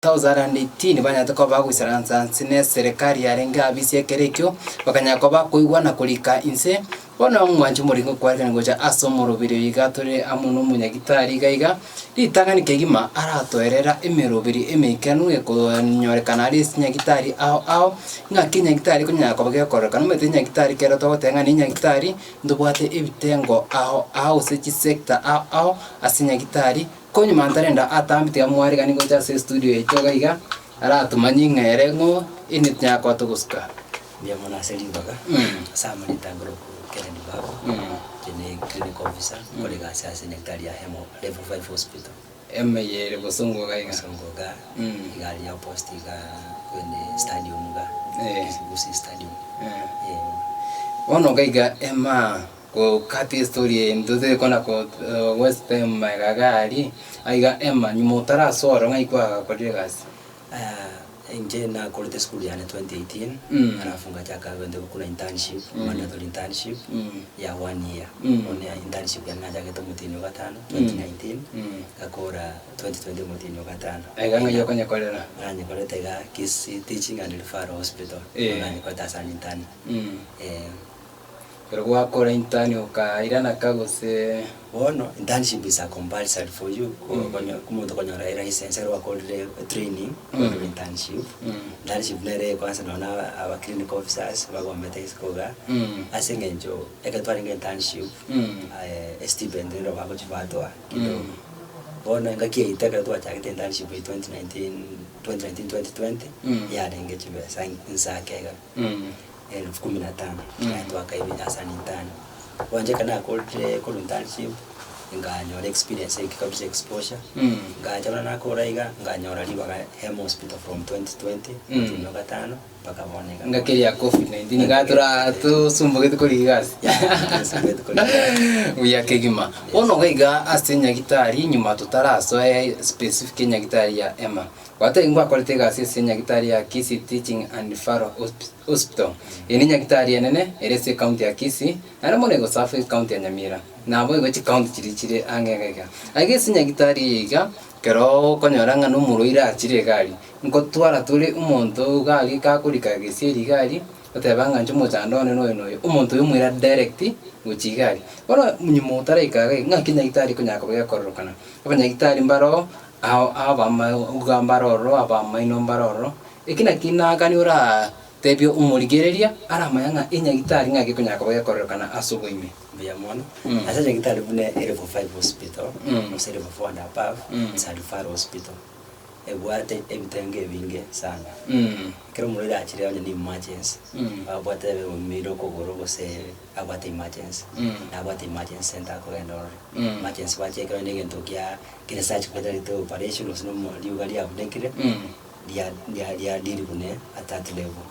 2018 banyarete koba bagoisaransa nse ne eserekari yarenge abisi ekero ekio, bakanyara koba bakoigwa na korika inse. Bono omwanchi omoringo okwarekana gocha ase omoroberi oyo iga tore amo na omonyagitari iga iga, ritang'ani kegima aratoerera emeroberi emeikanu ekonyorekana are ase chinyagitari ao ao, ng'aki enyagitari ekonyara koba gekororekana. Omanyete enyagitari kero togoteba ng'a nenyagitari, ntobwate ebitengo ao ao gose chisector ao ao ase enyagitari. Konyuma ntarenda atambe tiga mwaregani gocha ase estudio yaito iga iga, aratomanye ng'a ere ng'o inde tinyara koba togosuka. Mbuya mono ase ribaga, ase amarita nkorokwa Kennedy Babu, inche ne clinical officer, nkore egasi ase nyagetari ya Hemo Level 5 Hospital. Emeyia ere bosongo iga iga. Bosongo iga, iga aria opposite iga kwene stadium iga, Gusii stadium, eh. Bono iga iga ema. Gokata estory eye ntotari kona ko waste time magega iga aria, aiga Emma nyuma otarasoa ororo ng'ai kwagakorire egasi? Inche nakorete esukuru yane 2018 alafu ngachaka gento buna internship, mandatory internship ya one year. Bono internship yane nachagete omotienyi o gatano 2019, ngakora 2020 omotienyi o gatano. Aiga ng'ai okonyekorera? Nanyekorete iga Kisii Teaching and Referral Hospital, nanyekorete as an intern. Ekero gwakora intern okairana ka gose. Bono internship is a compulsory for you omonto okonyora elicense ekero gwakorire training okore internship, internship nere kwanza nonye na aba clinical officers bagomete isiko igaa, ase eng'encho ekero twarenge internship estipend nero bagochi batoa kidogo. Bono engaki yaito ekero twachagete internship eywo 2019 2019 2020 yarenge chibesa inse ake iga. Elfu kumi na tano, naye twakairwa ase an intern. Bono inche ekero nakorire korwa internship, nkanyora experience enke kabisa exposure, ngacha buna nakora iga, nkanyora ribaga Hema Hospital from 2020, omotienyi o gatano, mpaka bono iga. Engaki eria ya Covid-19 iga tora tosumbogete korigia egasi. Yeah, tosumbogete korigia egasi. Buya kegima. Bono iga iga ase nyagitari nyuma totarasoe specific enyagitari ya Hema, Gwatebire ngwakorete egasi ase enyagitari ya Kisii Teaching and Referral Hospital. Eye nenyagitari enene ere ase ecounty ya Kisii, naende mono egosafu ecounty ya Nyamira. Naboigo chicounty chiria chire ang'e iga iga. Aiga ase enyagitari eye iga, ekero okonyora ng'a nomorwaire achire iga aria, nkotwara tore omonto iga aria gakorika gesieri iga aria, oteba ng'a inche omochando one noyo noyo, omonto oyo omoira direct gochia iga aria. Bono nyuma otaraika iga iga, ng'aki enyagitari ekonyara koba gekororokana? Abanyagitari mbaroo, Ao abamauga mbare ororo, abamaino mbare ororo. Eki nakio nagani oratebie omorigereria aramanye ng'a enyagitari ng'aki ekonyara koba gekororekana ase oboime. Mbuya mono. Ase enyagitari buna e level 5 hospital, gose level 4 and above, it's a referral hospital. Ebwate ebitengo ebinge sana. Ekero omorwaire achire onye ne emergency, babwate oumire okogoro gose abwate emergency, nabwate emergency center akogenda ororo. Emergency bachia ekero ne egento kia Kera surgical etarete operation gose nomo riuga riabunekire, ria ria ria deal bune at that level.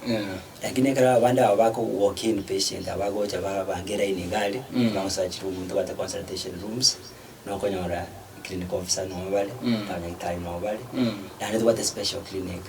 Lakini ekero abande aba bako walk in patient abagocha babange line iga aria, bagosoa chiroom ntobwate consultation rooms, nokonyora clinical officer noo bare, abanyagitari noo bare, naende tobwate special clinic.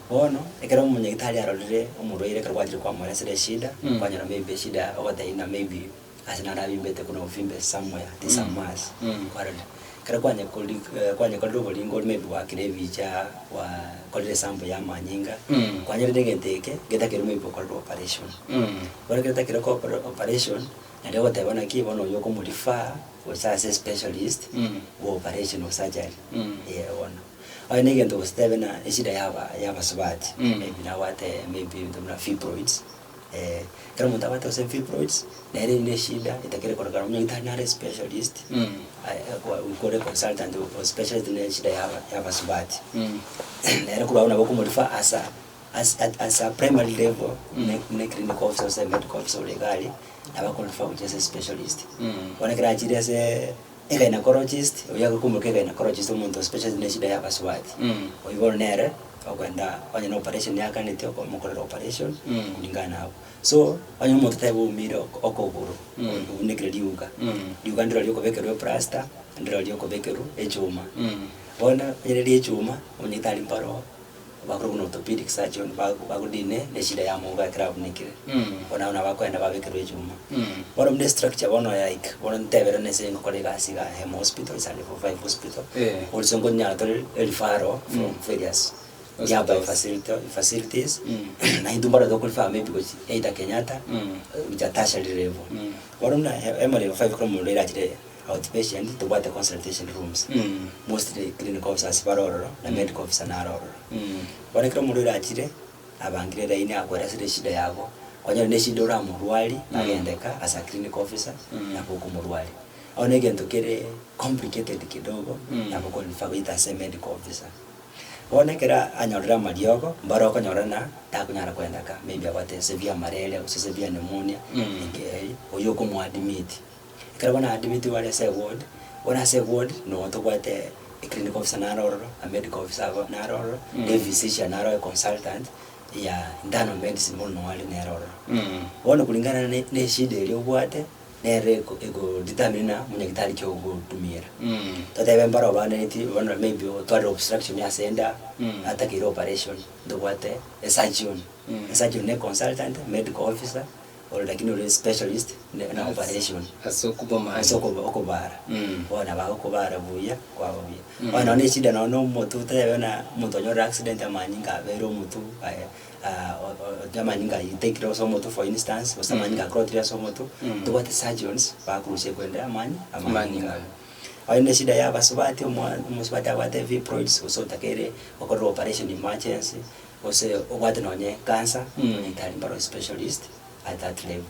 Bono, ekero omonyagitari arorire omorwaire ekero gwachire kwamoeresera eshida, kwanyora maybe eshida ogotebia ng'a maybe. Ase narabimbete buna obivimbe somewhere, this a mass, kwarorire. Ekero kwanyekori kwanyekorire oboringo oria maybe gwakire ebicha, gwakorire esample ya amanyinga, kwanyorire egento eke, getakeire maybe okorerwe operation. Bono ekero getakeire okorerwa operation, naende ogoteba naki bono oywo okomorefer gocha ase specialist bwa operation or surgery, eh bono. Onye na egento gose tebe na eshida yaba yabasubati, maybe nabwate maybe ebinto buna fibroids. Ekero omonto abwate gose fibroids, nere ere eshida etakere kororekana omonyagitari nare specialist, kore consultant o specialist ne eshida ya ya abasubati. Nere korwa abwo nabo okomorefer as a as as a primary level ne ne clinical officer gose medical officer ore iga aria, nabo akorefer gochia ase specialist. Bono ekero achire aseee egynecologist, oyio agokomoka egynecologist omonto specialist ne eshida ya abasubati, oyio bono nere. Okogenda onye na operation yakanete okomokorera operation kulingana na abwo. So onye omonto taibo oumire okogoro obunekire riuga, riuga ndiro riokobekerwa eplaster, ndiro riokobekerwa echuma. Bono onye riri echuma, omonyagitari mbaroo. Bakorokwa buna orthopedic surgeon, bago deal ne eshida ya amauga ekero abunekire. Bono abwo nabo bakoenda babekerwe echuma. Bono buna estructure bono like bono ntebere buna ase ngokora egasi iga Hema Hospital is a level 5 hospital, also nkonyara tore ereferral from various nearby facility facilities, na intwe mbaro tokorefer maybe gochia either Kenyatta, gochia tertiary level. Bono buna Hema level 5 ekero omorwaire achire outpatient tobwate consultation rooms, mostly clinical officers bare ororo na medical officer naro ororo. Bono ekero omorwaire achire, abangire eraini akoeresera eshida yago, kwanyora na eshida oramorwarie agendeka as a clinical officer nabo okomorwaria. Bono egento kere complicated kidogo nabo okorefer goeta ase medical officer. Bono ekero anyorire amariogo, mbare okonyora ng'a takonyara koenda ka, maybe abwate severe malaria gose severe pneumonia, eke oywo okomoadmit. Ekero bono admit are ase eward, bono ase eward noo tobwate eclinical officer naro ororo, a medical officer abo naro ororo, na ephysician naro econsultant ya internal medicine bono noo are nere ororo. Bono kulingana ne ne eshida eria obwate, nere eko eko determine ng'a omonyagitari ki ogotumira. Totebe mbaro obanereti bono maybe otwarire obstruction ase enda, atakeire operation, ntobwate esurgeon, esurgeon ne econsultant, medical officer. Ore lakini ore specialist ne na operation. Ase okobomanya. Ase okoba okobara. Bono nabo agokobara buya, kwaba buya. Bono nonye ne eshida nonye na omotu totebe buna omonto onyorire accident amanyinga abeire omotu aye amanyinga aitekire ase omotu for instance, gose amanyinga akorotire ase omotu, ntobwate surgeons bakorusia korende amanyi amanyinga. Onye ne eshida ya abasubati omwa omosubati abwate fibroids gose otakeire gokorerwa operation emergency. Gose obwate nonye cancer, onye tari mbaro specialist at that level.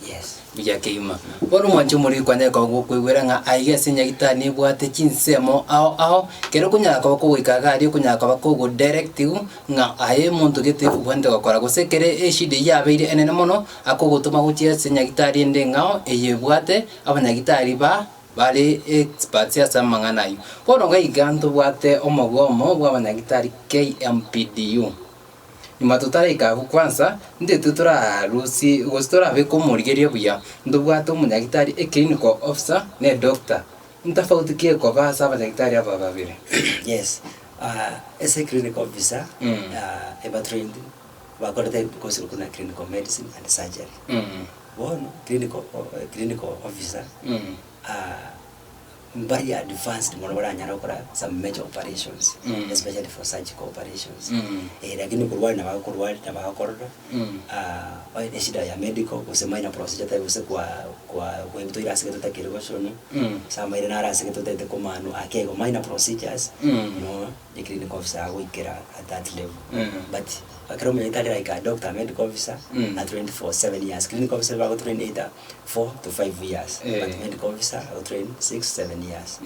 Yes. Buya kegima. Bono omwanche omoriri kwanyare koba gokoigwera ng'a aiga ase nyagitari nebwate chinsemo ao ao, kero okonyara koba kogoika iga aria okonyara koba kogo directiwu ng'a aye omonto gete obwenerete gokora gose ekere eshida eyio yabeire enene mono akogotoma gochia ase nyagitari ende eng'ao eye ebwate abanyagitari ba bare experts ase amang'ana ayio. Bono iga iga ntobwate omogomo bw'abanyagitari KMPDU. Nyuma totaraika abwo kwanza, ntete torarusie gose torabeke omorigereria buya, ntobwate omonyagitari e clinical officer na edoctor. Ntafauti ki ekoba ase abanyagitari aba babere? Yes, ase clinical officer, eba trained, bakorete course korwa clinical medicine and surgery. Bono clinical clinical officer mbari advanced mono baranyare gokora some major operations especially for surgical operations lakini korwaria nabo agokorwaria nabo agokorora onye ne eshida ya medical gose minor procedure tari gose kwa kwa kwaebutoire ase egento otakeire goshonwa gose amaire naro ase egento otagete komanwa ake igo minor procedures no. Eclinical officer agoikera at that level but ekero omonyete are like a doctor medical officer a trained for 7 years clinical officer bago train either 4 to 5 years but medical officer ago train 6 7 years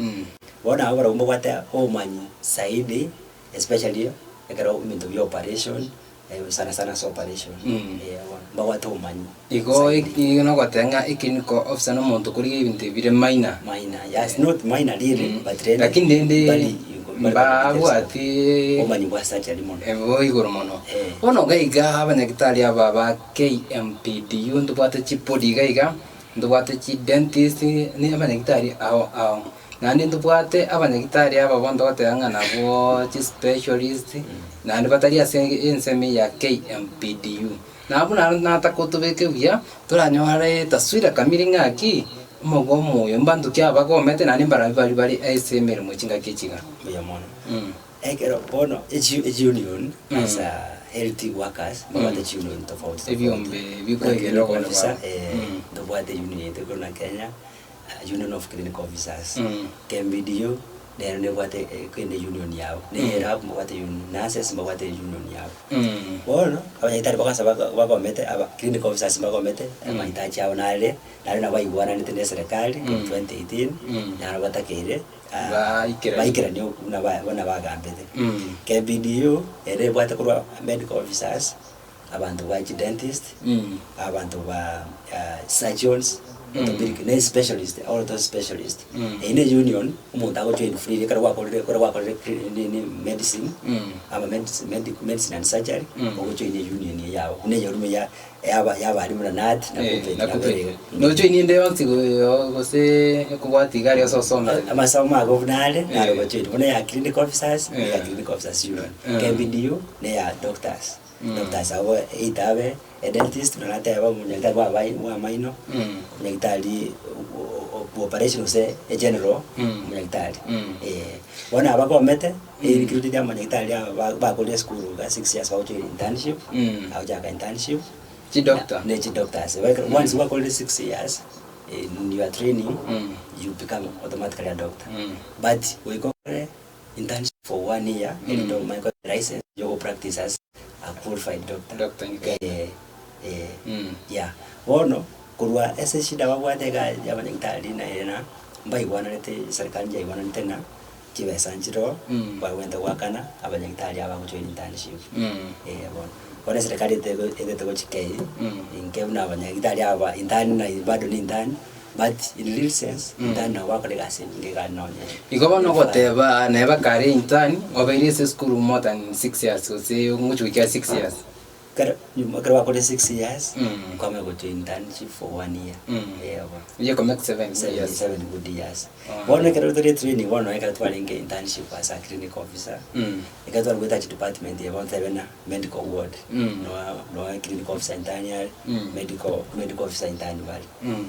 bono abwo barabwo mbabwate obomanyi zaidi especially ekero ebinto bia operation sana sana ase operation bono mbabwate obomanyi Igo zaidi. igo nogoteba ng'a eclinical officer na omonto okorigia ebinto ebire minor. Minor, yes, not minor really, but rende Lakini rende mbari mbari mbabwati obomanyi bwa surgery mono. bo igoro mono. Eh. Bono iga iga abanyagitari aba ba KMPDU ntobwate chibody iga iga, ntobwate chidentist, ni abanyagitari ao ao. Naende ntobwate abanyagitari aba bono togoteba ng'a nabwo chispecialist, naende batari ase ensemo eye ya KMPDU. Na abwo naro nataka otobeke buya, toranyore taswira kamiri ng'aki, omogomo oyo mbanto ki abagomete naende mbarabwo baria bare ase emeremo chingaki echi iga. Mbuya mono. Ekero bono echi echiunion as a health workers mbabwate chiunion tofauti tofauti. Ebiombe bikoegerera Clinical obogima officer, bwabo. ntobwate union yaito korwa na Kenya, Union of Clinical Officers, KMPDU nero nebwate kende union yabo, na ERAB mbabwate union, nurses mbabwate union yabo. Bono, abanyagitari bagosa bako bagomete aba clinical officers mbagomete, amahitaji abo nare, nare nabo baigwananete na eserekari korwa 2018, naro batakeire Baikeranie. baikeranie buna ba buna bagambete. KMPDU, ere ebwate korwa medical officers, abanto ba chidentist, abanto ba surgeons. Orthopedic ne specialist, ortho specialist. Eyio ne union omonto ago join freely ekero gwakorire ekero gwakorire cli nini medicine, ama medicine medic medicine and surgery, ogo join eunion eye yabo. Buna eyorume ya yaba yabarimu na KNUT na Eh, KUPPET na nabo KUPPET. ere iga. Nojoini ende yonsi go- gose ekobwati iga aria ase osomerete? Amasomo ago buna are, naro Eh. gojoin. Buna ya clinic officers, ne ya Eh. clinic officers union. Eh. KMPDU, ne ya doctors. Doctors abwo either abe a dentist buna nateba omonyagitari bwa abai bwa amaino, omonyagitari bwa operation gose e general omonyagitari eh. Bono abagomete, including amanyagitari aba ba- bakorire esukuru iga six years bagochia internship, agochaka internship, Chidoctor. ne chidoctors. Once gwakorire six years in your training, you become automatically a doctor. But goika okore internship for one year erinde omanye konyora license ya ogo practice as a qualified doctor. Doctor in Kenya. Eh, eh, Mm. yeah. Bono korwa ase eshida babwate iga ya abanyagitari naye na mbaigwananete eserikari njaigwananete ng'a chibesa nchiroo Mm. bagwente goakana abanyagitari aba bagojoin internship. Mm. Eh bono, bono eserikari etego etete gochikei Mm. inke buna abanyagitari aba intern na bado ni intern But in real sense, intern nabo bakora egasi enyinge iga nonye. Igo bono ogoteba neba kare intern, obeire ase esukuru more than six years gose ngochia goika six years. Ekero nyuma ekero bakorire six years, Mm. kwamanya gochia internship for one year. Mm. Eh bono. Eyio ekomake seven Seven, years. seven good years. Ah. Bono ekero tore training bono ekero twarenge internship as a clinic officer, Mm. ekero tware goeta chidepartment eye bono totebe ng'a medical ward, Mm. noa noa clinic officer intern are, Mm. medical medical officer intern bare.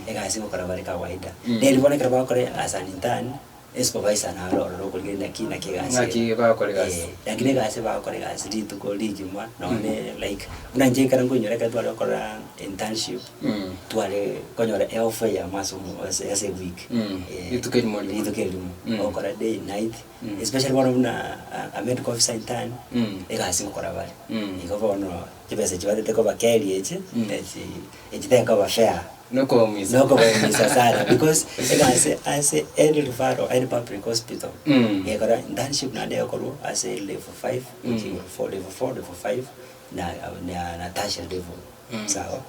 Egasi ngokora bare kawaida. Mm. Neri bono ekero bagokora as an intern, esupervisor naro ororo okorigereria naki naki egasi ere. Ng'aki bagokora egasi. Eh, lakini egasi bagokora egasi rituko rigima nonye like buna inche ekero nkoinyora ekero tware gokora internship, Mm. tware konyora eofa eyemo ase omo ase ase eweek. Mm. Eh, Rituko erimo rioka. Rituko erimo. Mm. Ogokora day night, Mm. especially bono buna a- a medical officer intern, Mm. egasi ngokora bare. Mm. Igo bono chibesa echi batete kobakeria echi, Mm. echi Echitekoba fair. Nokobaumisa. Nokobaumisa sana because egasi ase any referral any public hospital Mm. gekora internship naende egokorwa ase level five Mm. gochia igoro four level four level five na na na tertiary level Mm. sawa.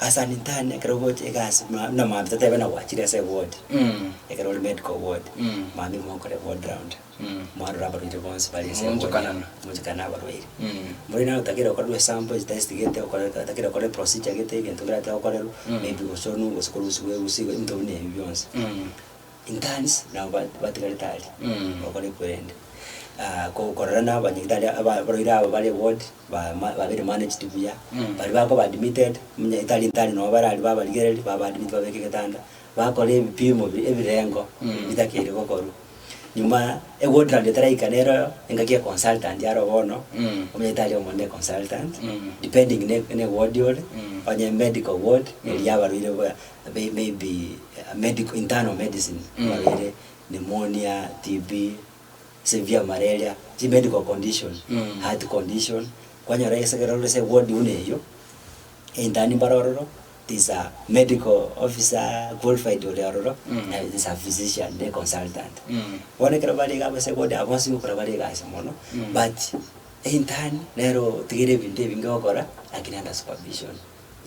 Ase an intern ekero ogocha egasi ma buna mambia totebe buna gwachire ase eward Mm. ekero ore medical ward Mm. mambia mogokora eward round Mm. mwarora abarwaire bonsi bare ase eward Moonchokanana. moonchokana na abarwaire. Mm. Mbori naye otakeire okorerwe esample etest gete okore otakeire okore procedure gete egento nkerate gokorerwa, Mm. maybe gosonwa gose korusiwa eusi ebinto buna ebi bionsi. Mm. Interns nabo ba batigarete aria, Mm. gokora ekwerende. ko korora na abanyagitari aba abarwaire aba bare eward, ba ma babere managed buya, Mm. baria bakoba admitted, omonyagitari intern nabo bare aria babarigereria, baba admit babeke egetanda, bakora ebipimo bi ebirengo Mm. bitakeire gokorwa. Nyuma eward round etaraika nero engaki ya consultant aro bono, Mm. omanyete aria omonene consultant, Mm. depending ne ne ward ore, Mm. onye medical ward, Mm. eria abarwaire ba may maybe medical internal medicine, Mm. abarwaire pneumonia, TB, severe malaria, chi medical condition, Mm. heart condition, kwanyora ase ekero ore ase eward buna eywo, Intern mbare ororo, there's a medical officer qualified ore ororo, Mm. na there's a physician ne consultant. Mm. Bono ekero bare iga ase ward abo bonsi ngokora bare egasi mono, Mm. but intern nero otigire ebinto ebinge gokora lakini under supervision,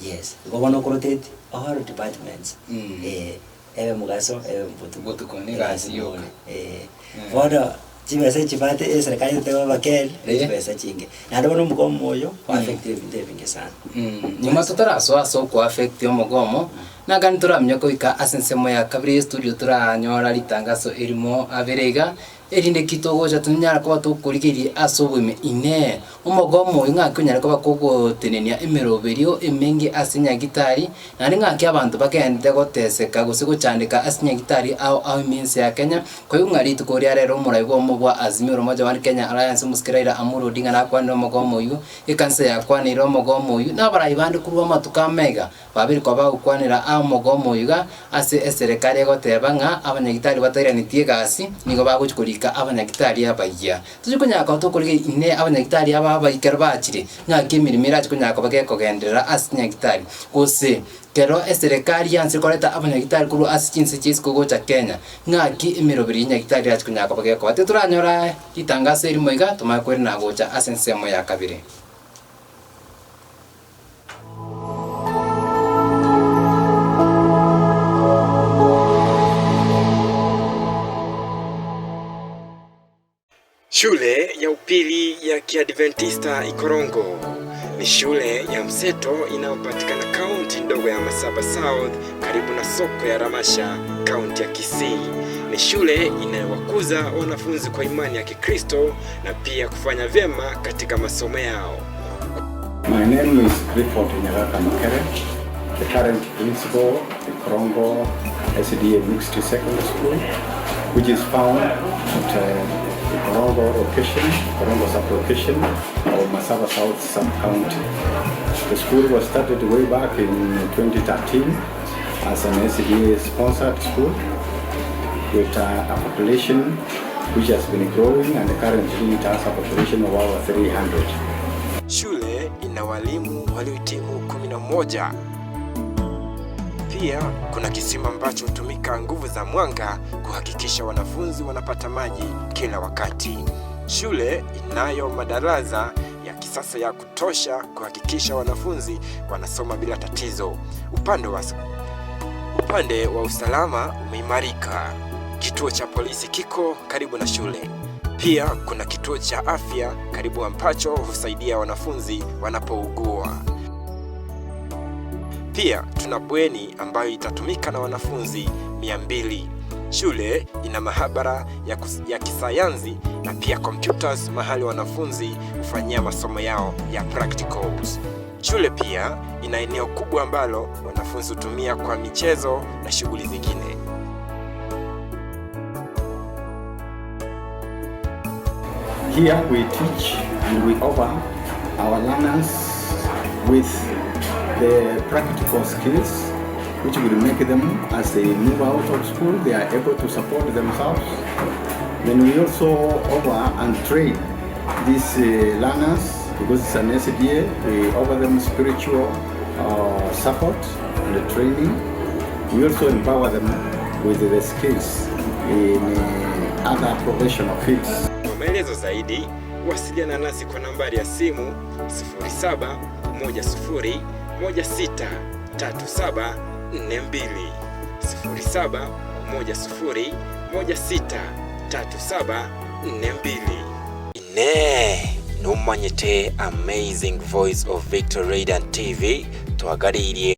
yes. Igo bono okorotate all departments, Mm. eh, ebe mogaso ebe botuko. Botuko, na egasi yoka. mono, eh. Mm. Bono chibesa echi bate eserikari etebe bakeri, ne Eh. chibesa chinge. Naende bono omogomo oyo, Mm. affectire ebinto ebinge sana. Mm, nyuma totarasoa ase okoaffect omogomo, nagani toramenya goika ase ensemo ya kabere ye studio toranyora ritangaso erimo abere iga, erinde ki togocha tonyare koba tokorigereria ase oboime inee, omogomo oyo ng'aki onyare koba kogotenenia emeroberio emenge ase nyagitari, naende ng'aki abanto bagenderete goteseka gose gochandeka ase nyagitari ao ao ime ense ya Kenya, Koigwa ng'a rituko ria rero omorai bw'omo bwa Azimio la Umoja One Kenya Alliance omosike Raila Amolo Odinga nakwanire omogomo oyio, ekanisa yakwaneire omogomo oyio, na abarai bande korwa amatuko amaiga babere koba bagokwanera aa omogomo oyio iga ase eserekari egoteba ng'a abanyagitari batairaneti egasi nigo bagochia korika abanyagitari abayia. Tochia konyara koba tokorigia inee abanyagitari aba abayia ekero bachire ng'aki emeremo erache konyara koba gekogenderera ase chinyagitari gose Kero eserekari yansire koreta abanyagitari korwa ase chinse chia isiko gocha Kenya, ng'aki emeroberi y'enyagitari erache konyara koba gekoba? Titoranyora ritangaso erimo iga, tomanye kwerena gocha ase ensemo ya kabere. Shule ya upili ya Kiadventista Ikorongo ni shule ya mseto inayopatikana kaunti ndogo ya Masaba South karibu na soko ya Ramasha, kaunti ya Kisii. Ni shule inayowakuza wanafunzi kwa imani ya Kikristo na pia kufanya vyema katika masomo yao. My name is Clifford Nyagaka Makere, the current principal at Ikorongo SDA Mixed Secondary School, which is found at Ikorongo location, Ikorongo sub-location of Masaba South sub-county. The school was started way back in 2013 as an SDA sponsored school with a population which has been growing, and currently it has a population of over 300. Shule ina walimu waliohitimu 11. Pia kuna kisima ambacho hutumika nguvu za mwanga kuhakikisha wanafunzi wanapata maji kila wakati. Shule inayo madarasa ya kisasa ya kutosha kuhakikisha wanafunzi wanasoma bila tatizo. Upande wa usalama umeimarika. Kituo cha polisi kiko karibu na shule. Pia kuna kituo cha afya karibu ambacho husaidia wanafunzi wanapougua. Pia tuna bweni ambayo itatumika na wanafunzi 200. Shule ina maabara ya kisayansi na pia computers mahali wanafunzi hufanyia masomo yao ya practicals. Shule pia ina eneo kubwa ambalo wanafunzi hutumia kwa michezo na shughuli zingine. Here we teach and we offer our learners with the practical skills which will make them, as they move out of school, they are able to support themselves. Then we also offer and train these learners, because it's an SDA, we offer them spiritual support and training. We also empower them with the skills in other professional fields. Kwa maelezo zaidi, wasiliana nasi kwa nambari ya simu 0710163742, 0710163742. Ine numanyite Amazing Voice of Victor Radiant TV twagaririe.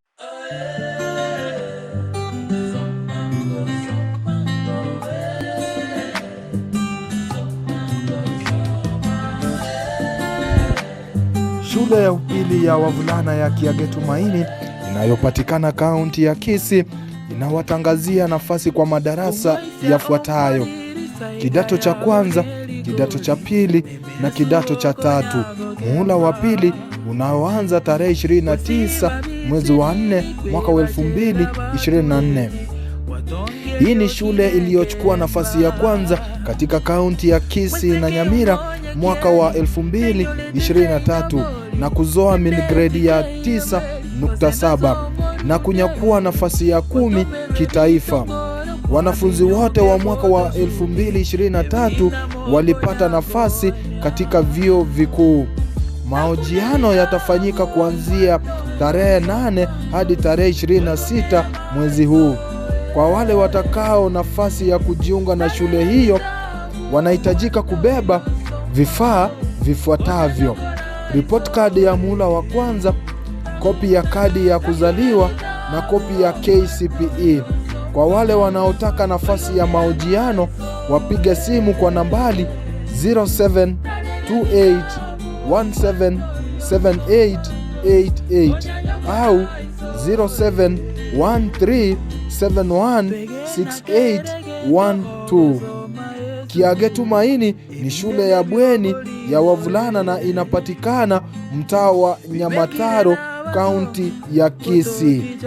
Shule ya upili ya wavulana ya Kiage Tumaini inayopatikana kaunti ya Kisii inawatangazia nafasi kwa madarasa yafuatayo: kidato cha kwanza, kidato cha pili na kidato cha tatu. Muhula wa pili unaoanza tarehe 29 mwezi wa 4 mwaka wa 2024. Hii ni shule iliyochukua nafasi ya kwanza katika kaunti ya Kisii na Nyamira mwaka wa 2023 na kuzoa mean grade ya 9.7 na kunyakua nafasi ya 10 kitaifa. Wanafunzi wote wa mwaka wa 2023 walipata nafasi katika vyuo vikuu. Mahojiano yatafanyika kuanzia tarehe 8 hadi tarehe 26 mwezi huu. Kwa wale watakao nafasi ya kujiunga na shule hiyo wanahitajika kubeba vifaa vifuatavyo: report card ya muhula wa kwanza, kopi ya kadi ya kuzaliwa na kopi ya KCPE. Kwa wale wanaotaka nafasi ya mahojiano wapige simu kwa nambari 0728177888 au 0713716812. Kiage Tumaini ni shule ya bweni ya wavulana na inapatikana mtaa wa Nyamataro, kaunti ya Kisii.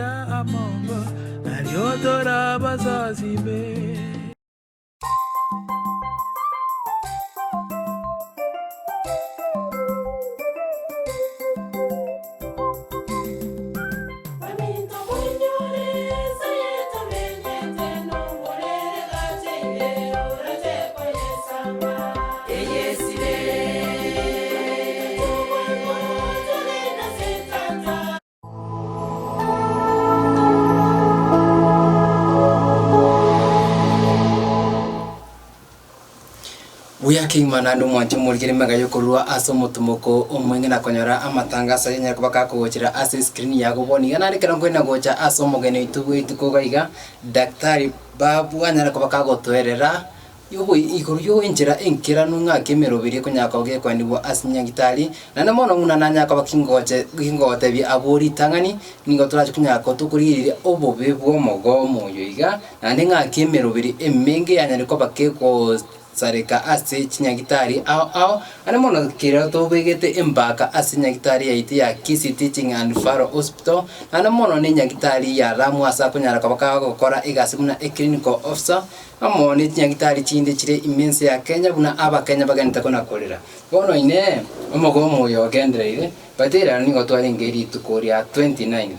Mbuya kegima naende omwanche omorikere emega y'okorua ase omotomoko omweng'e na konyora amatangaso aye anyare koba kakogochera ase escreen yago bono iga. Naende ekero nkoenda gocha ase omogeni oito bw'rituko iga iga, Daktari Babu anyare koba kagotoerera igoro y'enchera enkeranu ng'aki emeroberi ekonyara koba gekoenigwa ase nyagitari, naende mono buna nanyare koba kingoche kingogotebia abwo ritang'ani, nigo torache konyara koba tokorigereria obobe bw'omogomo oyo iga, naende ng'aki emeroberi emenge yanyare koba kegosareka ase chinyagitari ao ao, naende mono kero tobegete embaka ase nyagitari yaito ya Kisii Teaching and Referral Hospital, naende mono ne nyagitari ya Lamu ase akonyara koba kagokora egasi buna eclinical officer, Amo ne chinyagitari chinde chire ime ense ya Kenya buna Abakenya bagenderete kona-korera. Bono Inee, omogomo oyo ogendereire, but eraro nigo twarenge rituko ria 29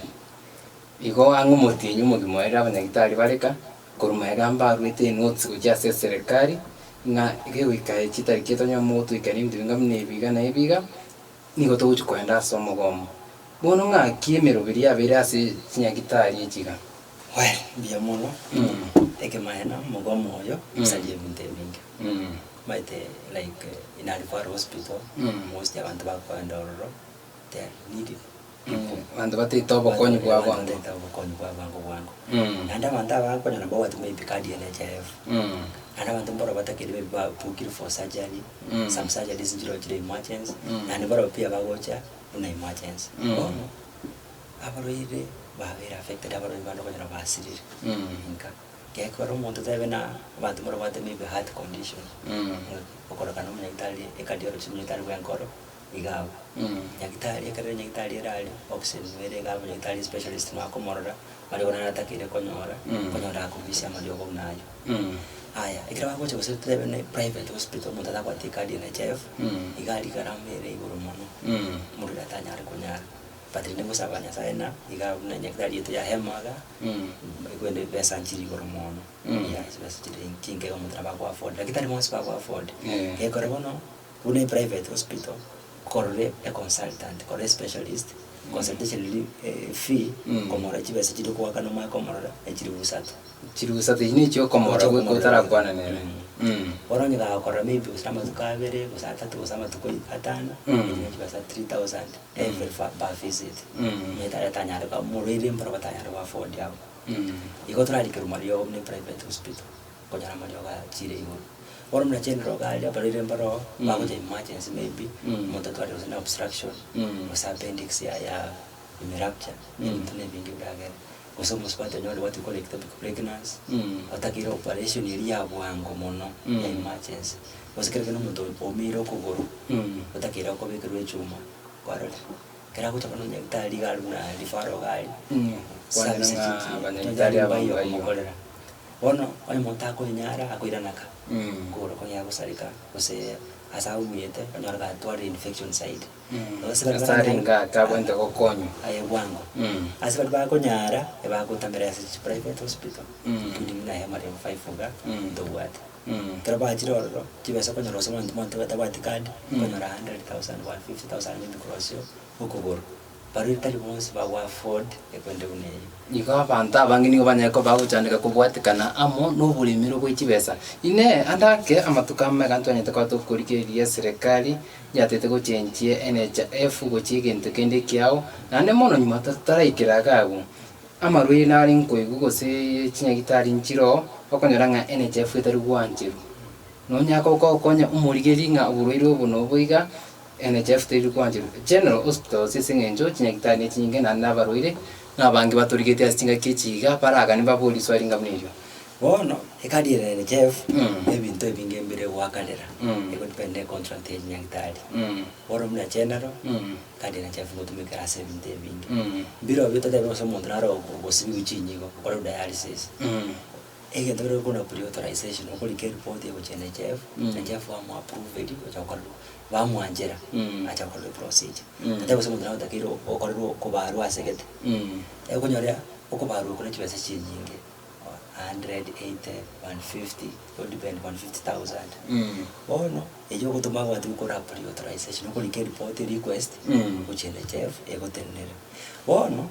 igo ang'e omotienyi omogima oerire abanyagitari bareka korwa magega mbaruete enotes gochia ase eserekari ng'a gegoika chitariki etonyore mogotoikera ebinto binga buna ebi iga na ebi iga, nigo togochia koenda ase omogomo. Bono ng'aki emeroberi yabeire ase chinyagitari echi iga? Well, mbuya mono, ekemaene omogomo oyo osaria ebinto ebinge. Omanyete like in a referral hospital, most abanto bakoenda ororo, they are needy people. Abanto bataete obokonyi bwa Abanto bwango. bataete obokonyi bwa bwango bwango. Naende abanto aba bakonyora mbabwate maybe card ya NHIF. Naende abanto mbaro batakeire maybe ba bookire for surgery, some surgeries nchiroo chire emergency, naende barobwo pia bagocha buna emergency. Bono. Abarwaire babeire affected, abarwaire bande okonyora basirire inka. Gekogera omonto tebe na abanto mbarabwate maybe heart condition, okorokana omonyagitari ecardiologist omonyagitari bwa enkoro iga abwo. Nyagitari ekero nyagitari ere aria, oxygen nigo ere iga abwo nyagitari specialist nigo akomorora, mariogo naro atakeire konyora, okonyora akomisia amariogo buna aywo. Aya, ekero bagocha gose totebe ne private hospital omonto atabwati ecard ya NHIF, iga aria gharama ere igoro mono, omorwaire atanyare konyara. But rende ngosaba Nyasaye ng'a iga buna nyagetari yaito ya hema iga, ekwende ebesa nchire igoro mono, yeah chibesa chire chinke iga omonto nabo ako afford, lakini tari bonsi bago afford. Gekora bono, buna eprivate hospital, korora econsultant, korora especialist, consultation riria efee, komorora chibesa chiria okoakana omanye komorora, echiribu isato. Chiribu isato echi nechia okomorora goika otarakwana nere. Bono onye gakorora maybe gose amatuko abere, gose atato, gose amatuko atano, echi ne chibesa 3000 every per visit. Omanyete aria tanyare koba omorwaire mboro batanyare go afford abwo. Igo torarikerwe mariogo buna eprivate hospital, okonyora amariogo achire igoro. Bono buna general iga aria abarwaire mbaro bagocha emergency maybe, omonto atwarire gose na obstruction, gose appendix ya ya emerupture, ebinto na ebinge biragere. Gose omosubati onyore what we call ectopic pregnancy, otakeire operation eria ya bwango mono, ya emergency. Gose kere kende omonto oumiire okogoro, otakeire okobekerwa echuma, kwarorire. Ekero agocha bono nyagetari iga aria buna referral iga aria, Kwanera service ng'a chinki, abanyagitari nyagetari aba mbayo mbayo. okomokorera. Bono, onye omonto akoenyara, akoirana ka, kogoro kong'ea gosareka, gose ase aumiete, onyore gatwarire infection side. Ase arenge ake abwenerete gokonywa. Aye bwango. Ase baria bakonyara, ebagotamera ase chi private hospital, including buna Hema Level 5 iga, ntobwate. Ekero bachire ororo, chibesa okonyora gose monto monto batabwati card, okonyora 100,000, 150,000 maybe korwa ase okogoro. Barobwo tari bonsi bago afford ekwende buna eyio. Igo abanto abange nigo banyare koba bagochandeka kobwatekana amo noboremero bwe chibesa. Inee! Ande ake amatuko amaya ntwanyete koba tokorigereria eserekari yatete gochenchia NHIF gochia egento kende ekiao, naende mono nyuma totaraikera iga agwo, amarwaire nare nkoigwa gose chinyagitari nchiroo, okonyora ng'a NHIF etari gwancherwa. Nonya gokonya omorigereria ng'a oborwaire obo nobo iga, NHIF teri gwancherwa. General hospitals ase eng'encho chinyagitari ne chinyinge naende na abarwaire nabange batorigetie ase chingaki echi iga, baraganie baborie riswali ringa buna erio. Bono, ekadi ere NHIF, ebinto ebinge mbire goakanera, egodepend ne econtract ya chinyagitari. Bono buna general, ekadi ya NHIF ngotumeka ere ase ebinto ebinge. Mbirobio totebe gose omonto naro ogosibiwa chinyigo, okorerwa dialysis, egento kere buna pre-authorization, okorika eripoti egochia NHIF, NHIF bamoapprove erio gocha gokorerwa, bamwanchera, acha gokorerwa eprocedure. Totebe gose omonto nagotakeire okorerwa okobarwa ase gete, ekonyora okobarwa okwo ne chibesa chinyinge. 180, 150, it depend 150,000. Bono, eyio ogotoma abanto gokora pre-authorization, okorika eripoti request, gochia NHIF egotenenere. Bono,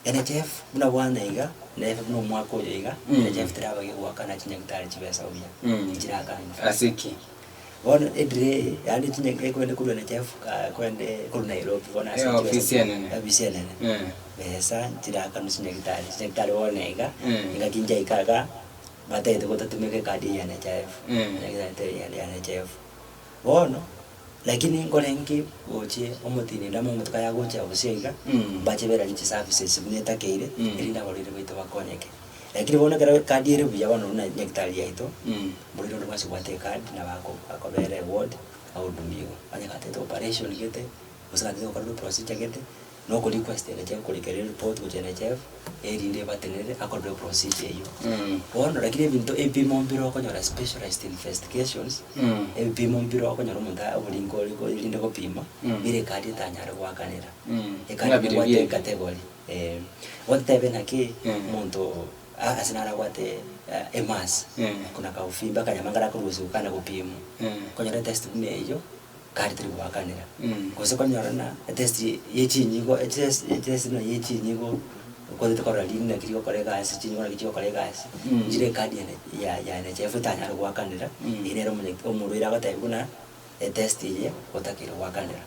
NHIF buna bwana iga, nebe buna omwaka oyo iga, NHIF teraba gegoakana chinyagitari chibesa buya, nchirakana. Ase ki? Bono edelay yaani chinya ekwende korwa NHIF kwende korwa Nairobi bono ase Eh, ofisi enene. ofisi enene. Eh. Besa nchirakanwa chinyagitari, chinyagitari bono iga, Mm. engaki nchaika iga, batagete gotatumeka ekadi eye ya NHIF, Mm. nyagitari ya ya NHIF. Bono, lakini nkore nki gochie omotini ndamo omotuko aya agocha gose iga, Mm. mbache beranie chiservices buna etakeire, Mm. erinde abarwaire baito bakonyeke. Lakini bono ekero ekadi ere buya bono buna nyagitari yaito, Mm. mborire onde bwensi obwate ekadi nabo ako akobera eward, ahudumiwe. Onye gatete operation gete, gose gatete gokorerwa procedure gete, na oko request NHIF korikera ereport gochia NHIF, erinde ebatenenere akorerwe eprocedure eywo. Mm. Bono lakini ebinto ebimo mbire okonyora specialized investigations, Mm. ebimo mbire okonyora omonto oboringo ore erinde gopima, Mm. bire ekadi etanyare goakanera. Mm. Ekadi Ng'a bire nebwate biebi. ecategory eh, gotebe naki, Mm. omonto a- ase narabwate emass, Mm. kuna kaufimbe akanyama karakorusiwa kane gopimwa, Mm. konyora etest buna eywo, kare tari goakanera. Mm. Gose konyora ng'a etest ye chinyigo etest etest buna ya chinyigo, okonyete korora rinde naki rigokora egasi chinyigo naki chigokora egasi, Mm. nchire ekadi ene ya ya NHIF etanyare goakanera, Mm. eywo nere omonye omorwaire agotebiwa buna etest eye otakeire goakanera.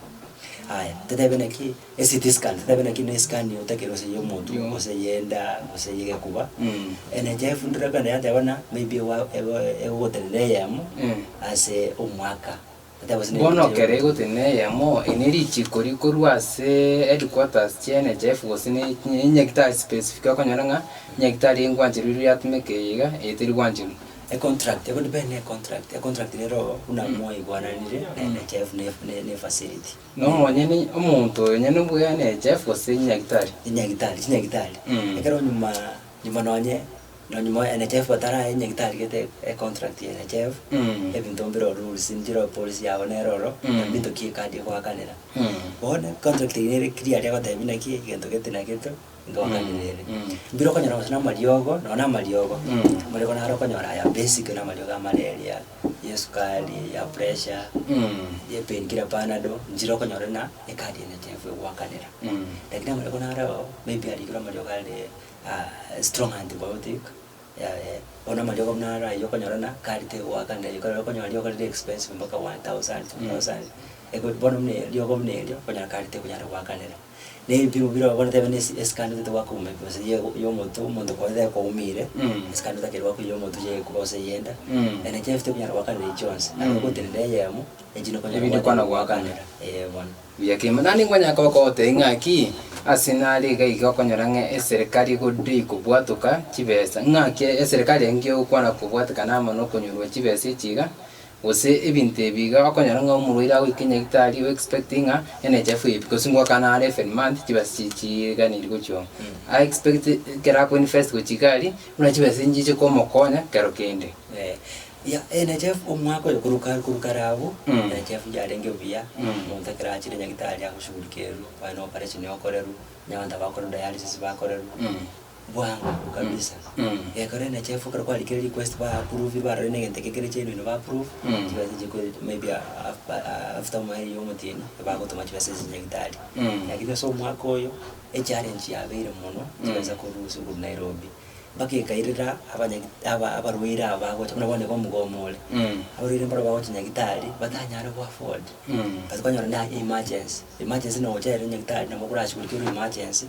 Aya, totebe naki eCT scan, totebe naki na escan otakeire gose ya omotwe, Yo. gose ya enda, gose ya egekuba, Mm. NHIF ndire kende yateba ng'a maybe ewa ewa egogotenena eyemo Mm. ase omwaka. Totebe gose na Bono ebiche ekero egotenena eyemo, eri ne richiko rikorwa ase headquarters chia NHIF gose ne enyagitari specific okonyora ng'a enyagitari engwancherwa riria yatumeka eye iga, eye teri gwancherwa. Econtract, ego depend ne econtract, econtract nero buna mwaigwananire na NHIF ne ne ne facility. Na omonyene omonto oyo nyene bwa NHIF gose nyagitari? Enyagitari, chinyagitari. Mm. Ekero nyuma nyuma nonye nonyuma NHIF batarae enyagitari gete econtract ya NHIF, Mm. ebinto mbire rules nchire policy yabo nere ororo, Mm. ebinto ki ekadi egoakanera. Mm. Bono econtract eywo nere clear egotebia naki egento gete na gete. Ngoakanera ere. Mm. Mbire okonyora gose na amariogo, nonya na amariogo, Mm. amariogo naro okonyora aya basic na amariogo ya malaria, ya esukari, ya pressure, Mm. ya painkiller panado, nchire okonyora ng'a ekadi eye NHIF egoakanera. Mm. Lakini amariogo naro maybe arikire amariogo are strong antibiotic, bono amariogo buna aro aywo okonyora ng'a kari tegoakanera ekero okonyora riogo rire expensive mpaka 1000, 2000, eko bono buna riogo buna erio, okonyora kari tekonyara goakanera. Na ebipimo bire bono tebe na esi escan otagete goaka omo gose ya ya omotu omonto kwarorire kwaumire, Mm. escan otakeire goaka ya omotu ya ekuba gose ya enda, Mm. NHIF tekonyara goakanera echio chionsi, nabo Mm. ogotenena eyemo, echio nokonyara Ebinde gwateba kwana goakanera. goakanera, eh bono. Buya kegima. Naende nkonyara koba kogotebia ng'aki, ase nare iga iga okonyora ng'a eserekari egodii kobwatoka chibesa, ng'aki eserekari engiya egokwana kobwatekana amo na okonyorwa chibesa echi iga, Gose ebinto ebi iga okonyora ng'a omorwaire agoika enyagitari o expect ng'a NHIF eye because ngoakana are every month chibesa chi chiganeirie gochia oo. A expect ekero ako invest gochia iga aria, buna chibesa nchiche komokonya kero kende. Ya NHIF omwaka oyo korwa kare korwa kare abwo, Mm. NHIF yarenge buya, Mm. omonto ekero achire nyagitari agoshughulikerwa, onye na operation okorerwa, onye abanto abakorwa dialysis bakorerwa. Mm. Bwango kabisa. Mm. Gekora NHIF ekero kwarikire request ba approve barore na egento eke kere genuine ba approve, Mm. chibesa chiko maybe after omoerio omotienyi, bagotoma chibesa echi nyagitari. Mm. Lakini ase omwaka oyo, echallenge yabeire mono, chibesa korwa ase korwa Nairobi. Mpaka ekairera abanyagi aba abarwaire aba bagocha buna bono iga omogomo ore. Mm. Abarwaire mbaro bagocha nyagitari, batanyare go afford. Mm. But kwanyora na emergency, emergency nogocha ere nyagitari nabo okorashughulikerwa emergency.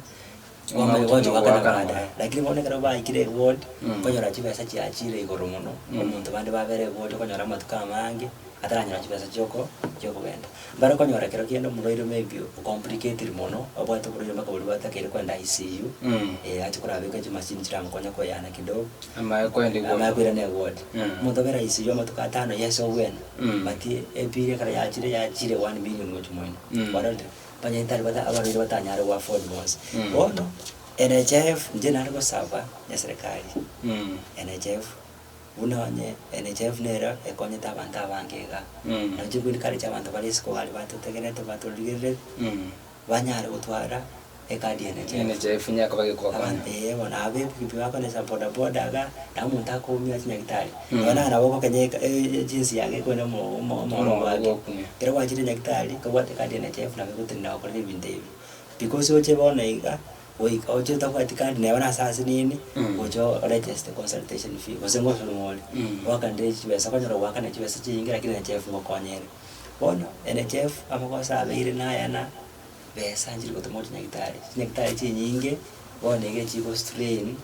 Omanye Gocha gochia goakana goakana baadaye. baadaye. Lakini bono ekero baikire eward, Mm. okonyora chibesa chiachire igoro mono, Mm. omonto bande babere eward okonyora amatuko amange, ataranyora chibesa chioko chiokogenda. Mbare okonyora kero kende omorwaire maybe ocomplicatiri mono, obwate oborwaire mpaka boria bwatakeire kwenda ICU, Mm. ache korabeka chimashini chiramokonye koeyana kidogo, Amaye koenda eward. amaye koirana eward. Mm. Omonto abere ICU amatuko atano, yes obwene, Mm. but ebill ekero yachire yachire one million gochia moino, Mm. kwarorire. Abanyagitari bata abarwaire batanyare go afford bonsi. Mm. Bono, NHIF inche nare gosaba eserekari, Mm. NHIF, buna onye NHIF nero ekonyete abanto abange iga. Mm. Nainche nko encourage abanto bare isiko baria batotegererete batorigerereti, Mm. banyare gotwara ekadi ya NHIF. NHIF nyaka bagekobakonya. Abanto eh bono abe epikipiki bakonesa bodaboda iga, na omonto akoumia ase nyagitari, Mm. nonya nabo okokenya eka ejinsi yake ekwenda omo omo omoro Omoro gwake. gokumia. Ekero gwachire nyagitari, kobwate ekadi ya NHIF nabo egotenena gokorera ebinto ebi. Because oche bono iga, Goika oche otabwati card neba nase asinini, gocha oregeste consultation fee, gose ngosoma ore, oakanere chibesa okonyora goakana chibesa chinyinge lakini NHIF ngokonya ere. Bono NHIF amagoso abeire naya na besa nchiri gotoma gochia nyagetari, chinyagitari chinyinge bono iga echigo strain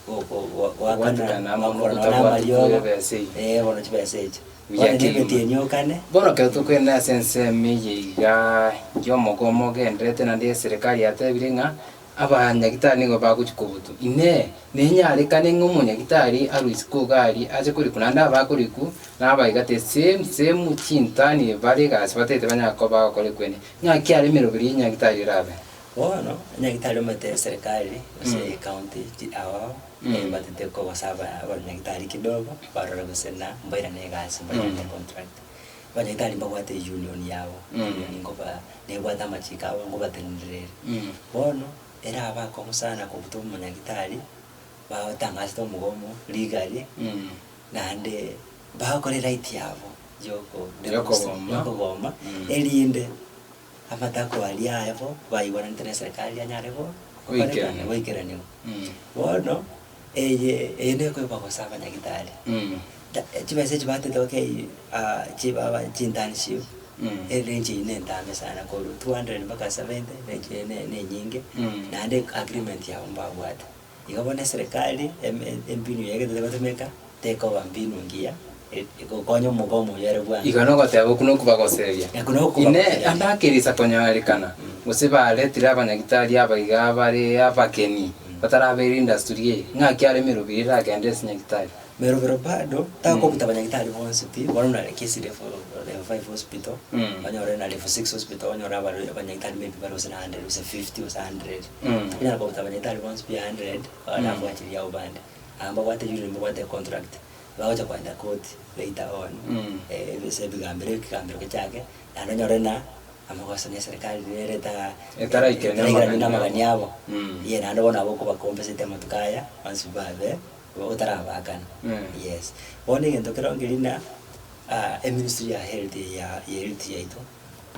goakana Gwatikana amo gokora nonye na otabwati amariogo, chibesa eyio. eh bono chibesa echi. Buya Bono kegima. nemetienyi eniokane. Bono ekero tokoenda ase ensemo eye iga y'omogomo ogendererete naende eserekari yatebire ng'a abanyagitari nigo bagochia kobutwa. Inee! Nenyarekane ng'a omonyagitari arwe isiko iga aria ache korikwa naende abakorikwa nabaiga the same same chintani bare egasi batagete banyare koba bagokora ekwene. Ng'aki are emeroberi y'enyagitari erabe? Bono enyagitari omanyete eserekari gose ecounty chi ao ebatete kogosa aba abanyagitari kidogo barore gose na mbairane egasi mbairane econtract. Abanyagitari mbabwate eunion yabo, union nkoba nebwate amachiko abo nkobatenenerere. Bono erabe akong'u sana kobuta omonyagitari bagotangasete omogomo legally naende bagokora eright yabo yoko Yokogoma. yokogoma erinde Amatako aria aye bo baigwananete ne serikali anyare go Goikeranigwa. goikeranigwa. Bono eye eye nekoigwa gose abanyagitari ta chibesa echi batete okay chibaba chiinternship erange eywo nentambe sana korwa 200 mpaka 70 range eye ne nenyinge naende agreement yabo mbabwate. Igo bono eserekari eme embinu eye egentete gotumeka tekoba mbinu ngiya egokonya omogomo oyo ere bwango. Igo nogoteba okwo nokobagoseria. Okwo nokobagoseria. Inee, ande akerisa konyorekana, gose baretire abanyagitari aba iga bare abageni, batarabeire industry eye, ng'aki are emerobiri eragende ase nyagitari? Merobero bado takobuta abanyagitari bonsi pi, bono buna Kisii level level five hospital, onyore na level six hospital onyore abarwaire abanyagitari maybe bare gose na hundred gose fifty gose hundred. Tokonyara kobuta abanyagitari bonsi pi hundred, alafu achiria abwo bande. Aba mbabwate union mbabwate econtract, bagocha koenda court later on, ase ebigambero ekegambero gechake, naende onyore na amagoso na eserekari nere eta Etaraikerania etaraikerania amagani amagani abo. abo. Ye naende bono nabo okobacompensate amatuko aya, onsi babe otarabakana. Yes. Bono egento kero nkeri na eministry ya health eye ya health yaito,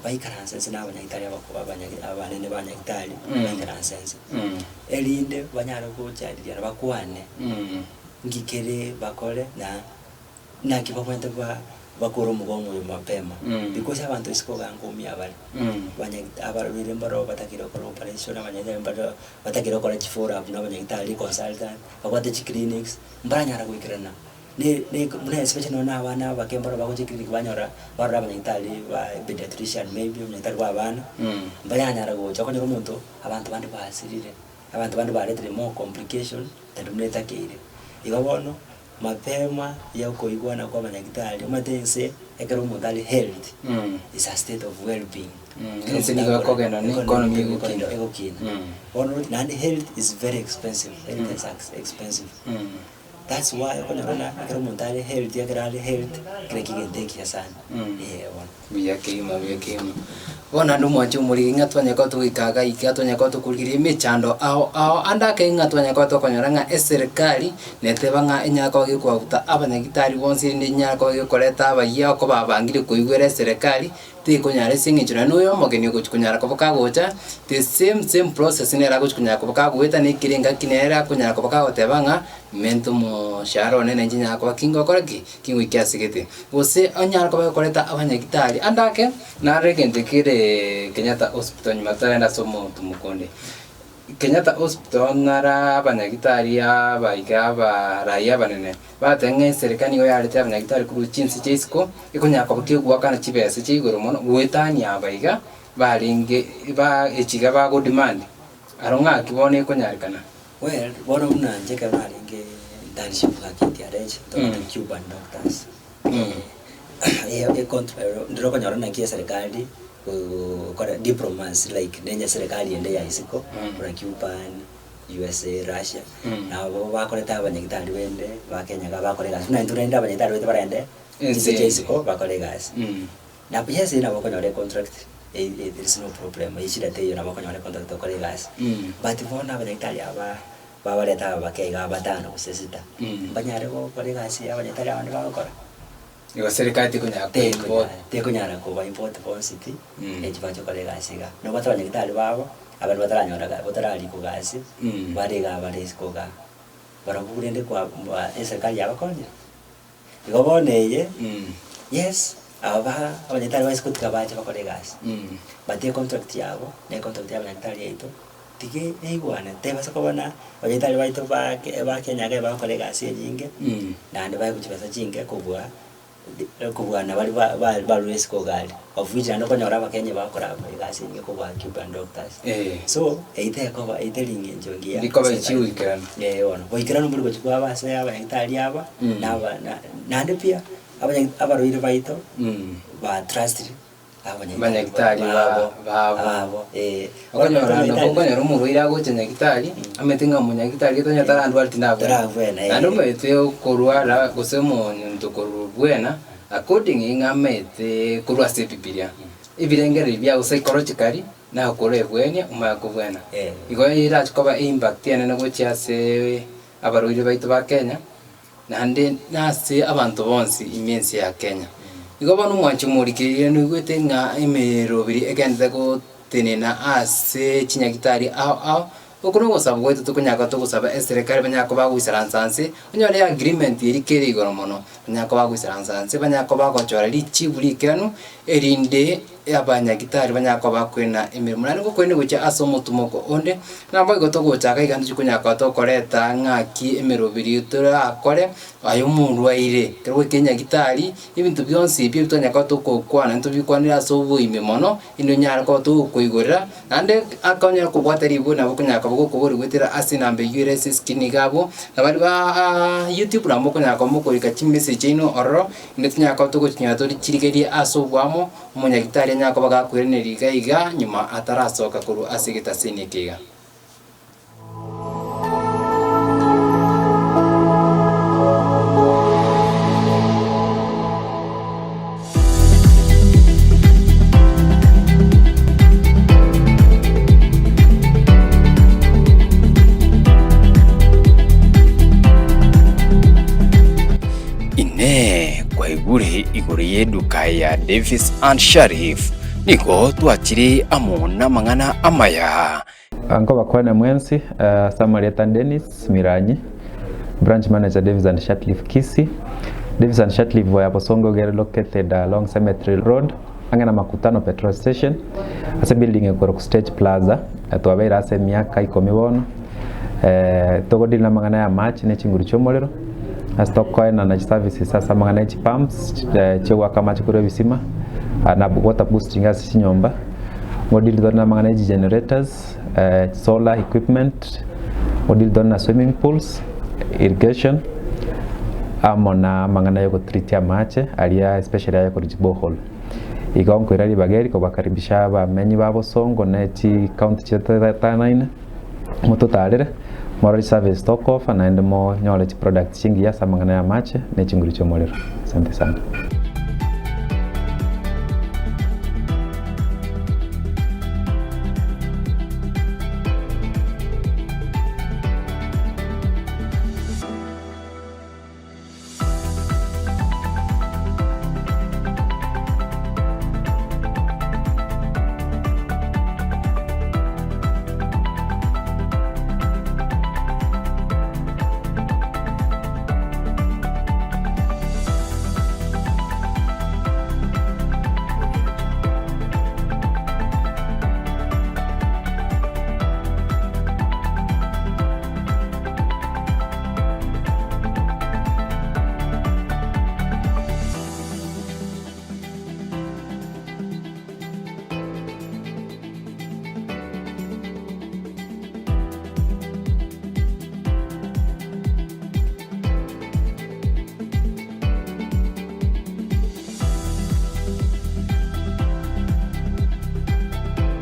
baikaranse inse na abanyagitari abako abanyagi abanene ba nyagitari, baikaranse inse, erinde banyare gochadiliana bakwane, nki kere bakore na naki babwenerete ba bakore omogomo oyo mapema, because abanto isiko iga nkoumia bare, abanyagita abarwaire mbaro batakire gokora operation, abanyagitari mbaro batakire gokora chifollow up na abanyagitari consultant, babwate chiclinics, mbaranyara goikerana. Ne ne buna especially nonye na abana abake mbaro bagocha eclinic banyora barora abanyagitari ba pediatrician maybe omonyagitari bwa abana, mbaranyara gocha okonyora omonto abanto bande basirire, abanto bande baretire more complication than buna etakeire. Igo bono, mapema ya okoigwana kwa abanyagitari omanyete ense ekero omonto are healthy is a state of well being. Ekero Ense omonto nigo akore ekogenda na economy egokina. egokina. Bono naende health is very expensive, health is expensive. That's why okonyora ng'a ekero omonto are healthy ekero are healthy, kera kegento ekiya sana, eh bono. Buya kegima, buya kegima. Bono naende omwanche omoriri ng'a twanyare koba togoika iga iga, twanyare koba tokorigereria emechando ao ao, ande ake ng'a twanyare koba tokonyora ng'a eserekari neteba ng'a enyare koba gekoabuta abanyagitari bonsi erinde enyare koba gekoreta abayia okoba abangire koigwera eserekari, Tikonyara ase eng'encho naende noyo omogeni ogochia konyara koba kagocha, the same same process nere agochia konyara koba kagoeta na ekere engaki nere akonyara koba kagoteba ng'a menta omoshahara one nainche nyare koba ki ngokora ki? Ki ngoikia ase gete. Gose onyare koba gokoreta abanyagitari ande ake, naro egento kereee Kenyatta hospital nyuma totaragenda ase omotumo onde. Kenyatta Hospital nara abanyagitari abaiga abaraia abanene bateba ng'a eserikali nigo yarete abanyagitari korwa chinse chia isiko ekonyara koba kegoakana chibesa chia igoro mono goetania abaiga barenge ba echiga bago demand aro ng'aki bono ekonyarekana. Well, bono buna inche ekero narenge internship gaki TRH, ntobwate Cuban doctors, ndire okonyora naki eserikali gokora diplomas like nenye serikali ende ya isiko buna Cuban, USA, Russia, nabo bakorete abanyagitari bende ba Kenya iga bakore egasi buna intwe rende abanyagitari baito barende chinse chia isiko bakore egasi. Na yes nabo okonyora econtract there is no problem eshida teiyo nabo okonyora econtract okore egasi but bono abanyagitari aba babarete aba bake iga batano gose sita mbanyare gokora egasi abanyagitari abande bagokora. Igo serikali tekonyara ko import. Tekonyara koba import bonsi pi, echi bache gokora egasi igaa. Nobwate abanyagitari babo, abande bataranyora ga batararikwa gasi, bare igaa bare isiko igaa. Barabwo rende kwa ba eserikali yabakonyire. Igo bono eye, yes, aba ba abanyagitari ba isiko tiga bache bakore egasi, but econtract yabo, na econtract ya abanyagitari yaito, tiga eigwane, tebasa koba na abanyagitari baito ba ke ba Kenya iga bagokora egasi enyinge, naende baegwe chibesa chinke kobua kobua nabaria ba ba barure isiko iga aria, of which naende okonyora abakenya bagokora egasi enyinge kobua Cuban doctors. So, eyio tekoba eyio teri eng'encho engiya Rikoba ase echi goikeranu. Eh bono, goikeranu mbori gochia kwaba ase abanyagitari aba, na aba na naende pia, abanya abarwaire baito, ba trustiri Abanyagitari babo babo. babo eh. Okonyora nabo okonyora omorwaire agocha nyagitari, amanyete ng'a omonyagitari gete onye tarandwari tindabwena. Tarabwena, eh. Naende omanyete okorwara gose omonto korwa according ng'a amaete korwa ase ebibiria, ebirengererio biago psychologically, nakorwa ebwenia omanye kobwena. Eh. Igo erache koba eimpact enene gochia ase abarwaire baito ba Kenya, Naende nase abanto bonsi ime ense ya Kenya. Igo bono omwanchi omorikiriria noigwete ng'a emeroberi egenderete gotenena ase chinyagitari ao ao, oko nogosaba gwaito tokonyara togosaba eserekari banyare koba bagoisaransa nse, onyore agreement eria kere igoro mono, banyare koba bagoisaransa nse, banyare koba bagochora richibu rikeranu, erinde abanyagitari banyare koba bakwena emeremo. Naende ngokwene gochia ase omotumoko onde, naboigo togochaka iga ntochia konya koba tokoreta ng'aki emeroberi torakore, aye omorwaire, ekero gwaikire nyagitari, ebinto bionsi ebi ebitwanya koba togokwana ntobikwanere ase oboime mono, inde onyare koba togokoigorera, naende akonyare kobwata ribu nabo okonyara koba gokoboria goetera ase enamba eywo ere ase escreen iga abwo, na baria baaaa youtube nabo mokonyara koba mokorika chimessage chiaino ororo, Inde tinyara koba togochinyora torichirigerie ase oboamo, omonyagitari anyare koba gakoiraneria iga iga nyuma atarasoka korwa ase egetaseni eke iga. Inee! Kwaigure igoro y'eduka ya Davis and Sharif? Nigo twachire amo namang'ana amaya. Nkobakwane mwensi ase amarieta Dennis Miranyi, Branch Manager Davis and Shatliff Kisii. Davis and Shatliff ya Bosongo iga ere located along Cemetery Road ang'e na Makutano Petrol Station ase building ekorokwa Stage Plaza. Twabeire ase emiaka ikomi bono. Togodeal na amang'ana ya amache ne chinguru chia omorero, ase tokoenana chiservices ase amang'ana ya chipumps chiogoaka amache korwa ebisima, na water boosting ase chinyomba, ngodeal tore na amang'ana ya chigenerators, solar equipment, ngodeal tore na swimming pools, irrigation, amo na amang'ana ya ogotreat amache aria especially aya korwa chiborehole. Igo nkoira ribaga eri kobakaribisha abamenyi ba Bosongo ne chicounty chietanaine. Mototaarere, morore chiservice tokooffer naende monyore chiproducts chingiya ase amang'ana ya amache ne chinguru chi'omorero. Asante sana.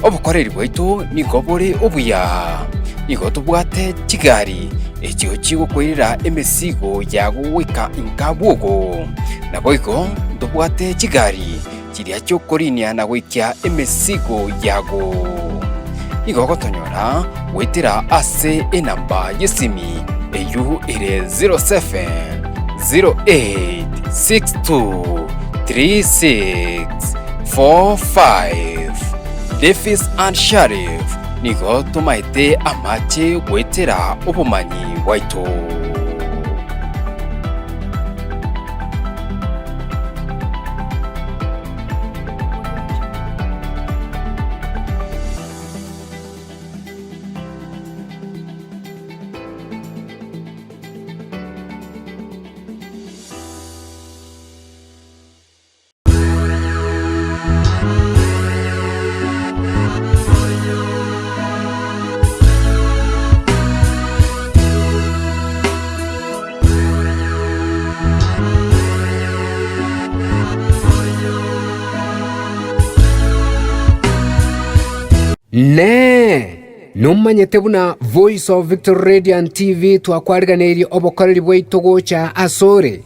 Obokoreri bwaito nigo bore obuya, nigo tobwate chigari echio chigokoirera emesigo yago goika inka bwogo. Naboigo ntobwate chigari chiria chiokorinia na goikia emesigo yago. Nigo ogotonyora goetera ase enamba y'esimi eyio ere 07. 08623645 Davis and Shariff nigo tomaete amache goetera obomanyi bwaito. Inee! Nomanyete buna Voice of Victory Radio and TV twakwariganeirie obokoreri bwaito gocha asore?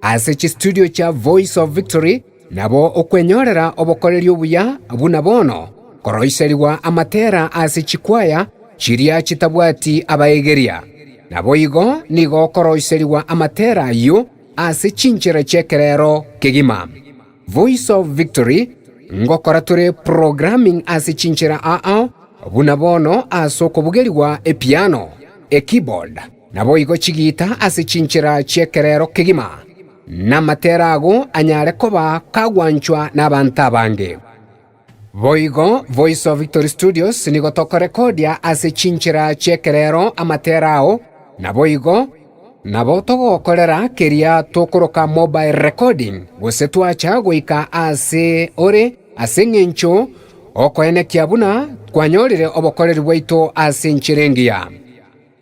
Ase chistudio chia Voice of Victory nabo okwenyorera obokoreri obuya buna bono, koroiserigwa amatera ase chikwaya chiria chitabwati abaegeria. Naboigo nigo okoroiserigwa amatera ayio ase chinchera chi'ekerero kegima. Voice of Victory ngokora tore programming ase chinchera ao buna bono ase okobugerigwa epiano, ekeyboard, Naboigo chigiita ase chinchera chi'ekerero kegima, na amatera ago anyare koba kagwanchwa nabanto abange. Boigo Voice of Victory Studios nigo tokorekodia ase chinchera chi'ekerero amatera ao, naboigo nabo togokorera keria tokoroka mobile recording gose twacha goika aase ore ase eng'encho okoenekia buna twanyorire obokoreri bwaito ase enchera engiya.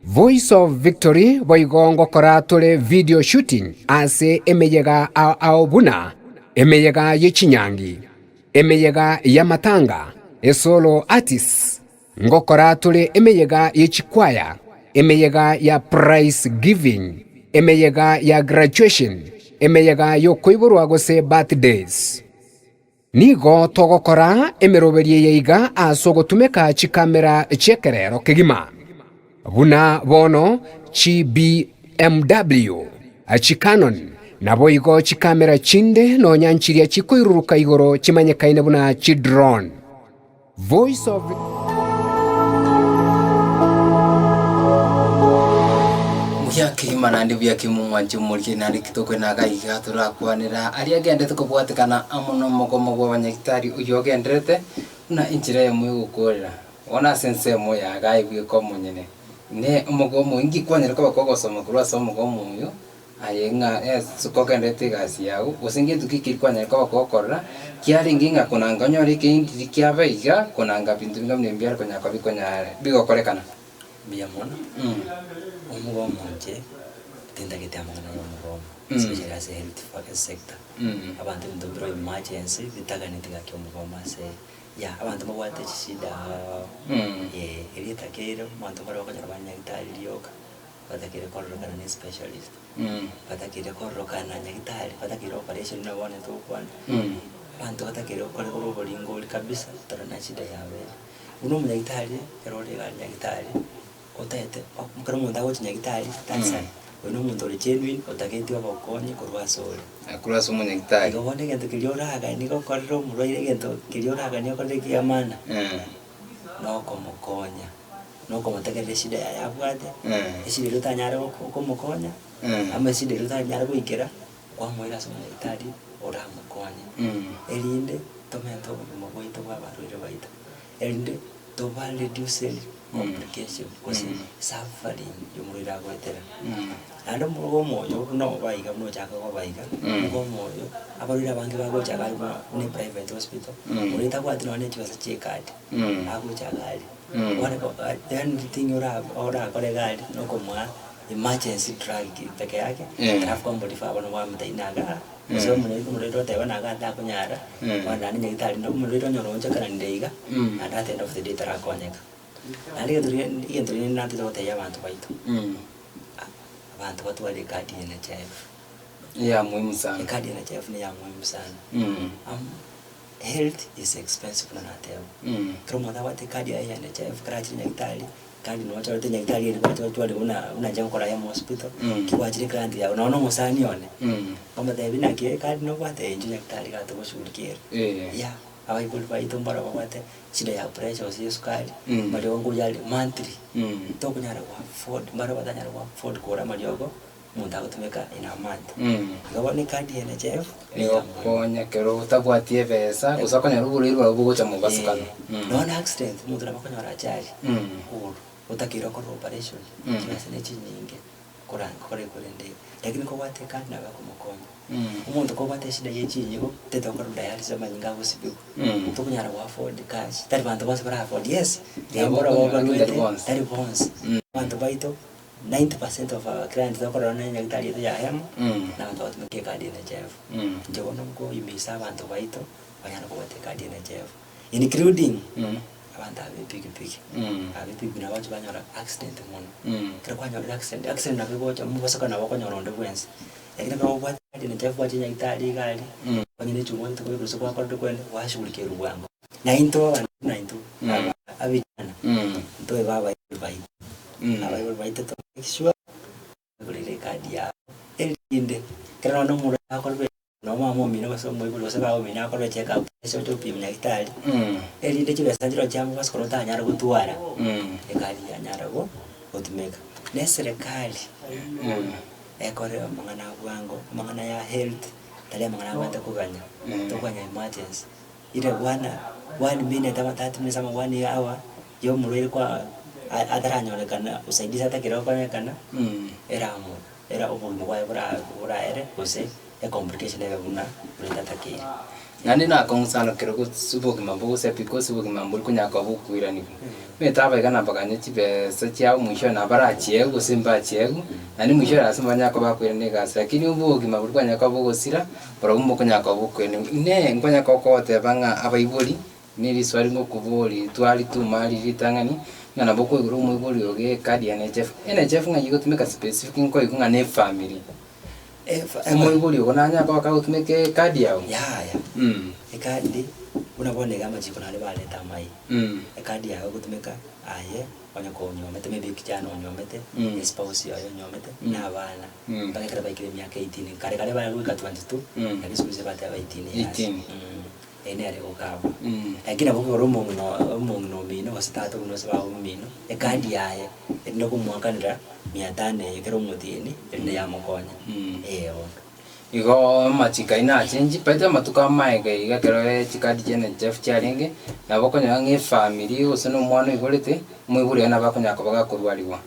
Voice of Victory boigo ngokora tore video shooting ase emeyega ao ao buna emeyega ye chinyangi, emeyega y'amatanga, esolo artists, ngokora tore emeyega ye chikwaya, emeyega ya prize giving, emeyega ya graduation, emeyega y'okoiborwa gose birthdays. Nigo togokora emeroberio eye iga ase ogotumeka chikamera chi'ekerero kegima, buna bono chi BMW, chi Canon, naboigo chikamera chinde nonya nchiria chikoiruruka igoro chimanyekaine buna chi drone. Voice of. Mbuya kegima naende buya kegima omwanchi omorikeri naende kitokwe naga iga torakwanera aria agenderete kobwatekana amo nomogomo bw'abanyagitari oyio ogendererete buna enchera eyemo yogokoorera. Bono ase ensemo ya iga bweka omonyene ne omogomo oyo inki kwanyare koba kogosoma korwa ase omogomo oyo Aye ng'a ase kogenderete egasi yao, gose ngento ki keria kwanyare koba gokorora, kiarenge ng'a konanga onyore ekendi kiaba iga, konanga binto binga buna ebi mbiare konyara koba bikonyare bigokorekana. Mbuya mono, omogomo inche tintagete amang'ana ya omogomo, especially ase health sector, abanto ebinto mbire emergency bitaganeti gaki omogomo ase ya abanto mbabwate chishida ao ao, eria etakeire abanto mbare bakonyora bare nyagetari rioka. Batakeire kororokana ne specialist, batakeire kororokana na nyagitari, batakeire operation buna bono togokwana, abanto batakeire gokora korwa oboringo oria kabisa tore na shida yabo ere. Buna omonyagitari, ekero ore iga nyagitari, otaete ekero omonto agocha nyagitari, that's a oyo na omonto ore genuine otagete obokonyi korwa ase ore. Korwa ase omonyagitari. Igo bono egento keria oraganie gokorera omorwaire egento keria oraganie okorere ekiya maana, nokomokonya. Nokomotegerera eshida yaye abwate, eshida eria otanyare komokonya, ama eshida eria otanyare goikera, kwamoira ase omonyagitari oramokonye, erinde tomente obogima bwaito bwa abarwaire baito, erinde toba reduce complication gose suffering ya omorwaire agoetera. Naende omorogo omoyo buna oba iga buna ochaka koba iga, omorogo omoyo, abarwaire abange bagocha iga buna buna eprivate hospital, oria tabwati nonye na chibesa chia ecard, agocha iga aria. Bono yaani thing ora orakore iga aria nokomoa emergency drug peke yake, alafu kwamorifa bono kwamotebia nagaa, gose omorwaire omorwaire oteba nagaa takonyara, bono naende nyagetari omorwaire onyora oonchokananire iga, naende at the end of the day tarakonyeka. Naende egento rende egento rende natete gotebia abanto baito, abanto batware ecard ya NHIF. Ya muhimu sana. Ecard ya NHIF ne ya muhimu sana. Health is expensive buna nateba. Ekero omonto abwate ekadi yaye ya NHIF ekero achire nyagitari, ekadi noo ochorete nyagitari eria gwacha ochware buna buna inche nkokora Hema Hospital, ki gwachire eclient yago nonye na omosani one, nkomotebia naki ekadi nobwate eh inche nyagitari iga togoshughulikia ere. Yeah, abaibori baito mbaro babwate shida ya pressure gose ya esukari, mariogo nkoyare monthly, tokonyara go afford mbaro batanyara go afford kogora amariogo. Omonto agotumeka in a month. Igo bono ecard ya NHIF Nigo okonya ekero otabwati ebesa, gose okonyora oborwaire bwabo bogocha mobasukano. Nonya na accident, omonto nabo akonyora ajali, okogoro, otakeire okorwa operation, chibesa ne chinyinge, kora kore korende lakini kobwate ecard nabo ekomokonya. Omonto kobwate eshida ya chinyigo, otagete gokorwa dialysis amanyinga agosibigwa, tokonyara go afford cash, tari banto bonsi bara afford, yes, Nabo mboro okonyora lakini tari barwete, bonsi. tari bonsi, abanto baito. 90% of our clients tokorora na enyagitari yaito ya Hema, na abanto bagotumeka ekadi ya NHIF. Inche bono nkoimisa abanto baito banyare kobwata ekadi ya NHIF, including abanto aba epikipiki. Aba epikipiki nabo bagochia banyora accident mono. Ekero kwanyorire accident, accident nabo egocha mobasoka nabo okonyora onde bwensi, lakini ekero obwate ekadi ya NHIF gwachia nyagitari iga aria, onye na echuma otagete kobeka gose gwakorire kwende, gwashughulikerwa bwango. Na intwe abanto buna intwe, aba abijana, ntobe abaibori baito. Abaibori baito to make sure bagorire ecard yabo, erinde ekero nonye omorwaire akorwa nonye mama omino gose omoibori gose baba omino akorwe check up ase oche gopima nyagetari, erinde chibesa nchiroo chia mobaso korwa otanyare gotwara, ecard yanyara go gotumeka. Na eserekari ekore amang'ana a bwango, amang'ana ya health, tari amang'ana abwate koganya, tokoganya emergency. Ire bwana one minute ama 30 minutes ama one hour ya omorwaire kwa ataranyorekana usaidizi atakire gokonyorekana, era amo era obogima bwaye bora boraere gose ecomplication ebe buna buna etatakeire. Naende nakong'u sana ekero gose obogima mbogose pi gose obogima mbori konyara koba bokoiranigwa. Omanyete abaiga nabaganye chibesa chiabo mwisho nabarachiegwe gose mbachiegwe, naende mwisho ere ase mbanyare koba bakoirana egasi lakini obogima boria bwanyare koba bogosira. Barabwo mbokonyara koba bokwene. Inee! Nkonyara kogoteba ng'a abaibori neriswali ngokoboria twarituma riria ritang'ani, ng'a nabo okoigora omoibori ogo ecard ya NHIF. NHIF ng'ai egotumeka specific nkoigwa ng'a ne efamiri. Omoibori ogo nanyare koba kagotumeka ecard yago? Yaya, ecard buna bono iga amachiko naende bareta amaya. Ecard yago egotumeka aye onye konyuomete maybe ekichana onyuomete, espouse yaye onyuomete, na abana. Mpaka ekero baikire emiaka 18, kare kare bare goika 22, lakini siku hizi bateba 18 years. 18. Eyio nere egokaba. Lakini nabo okonyora omong'ina omong'ina omino gose tata omino gose baba omino, ekadi yaye erinde komoakanera mia tano eye ekero omotieni, erinde yamokonya, eh bono. Igo amachiko ayio nachengi, baito amatuko amaega iga ekero chikadi chia NHIF chiarenge, nabo okonyora ng'a efamiri gose na omwana oiborete, omoibori oye nabo akonyara koba gakorwariwa.